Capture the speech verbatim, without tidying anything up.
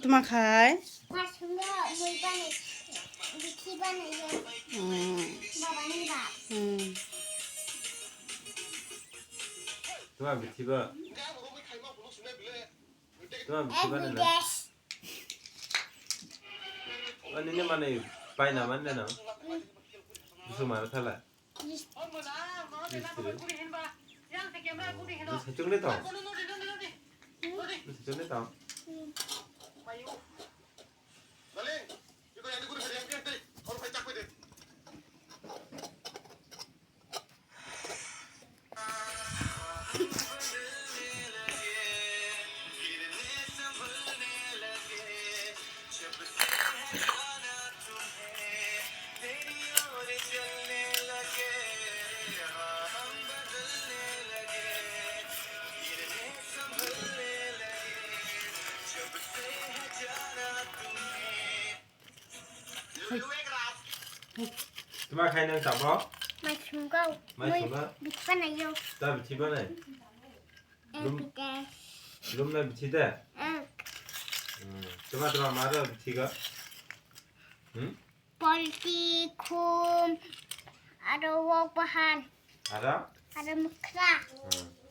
Tuma khai? Masumno mui bani, bithi bani yo. Hmm. Baba ni ba. Hmm. Tuma bithi ba. Tuma bithi ba na. Ani ne mane paina man na. Busu mara thala. Sachung de tong. Sachung de tong. Tuma khai nang tabo? Mai sungkau. Mai sungkau? Bithi banayo. Ta bithi banai? Lum-, lumna bithi da? Tuma tuma maro bithi ga? Hmm? Polti, khum, aro wok bahan. Aro? Aro mukra. Hmm.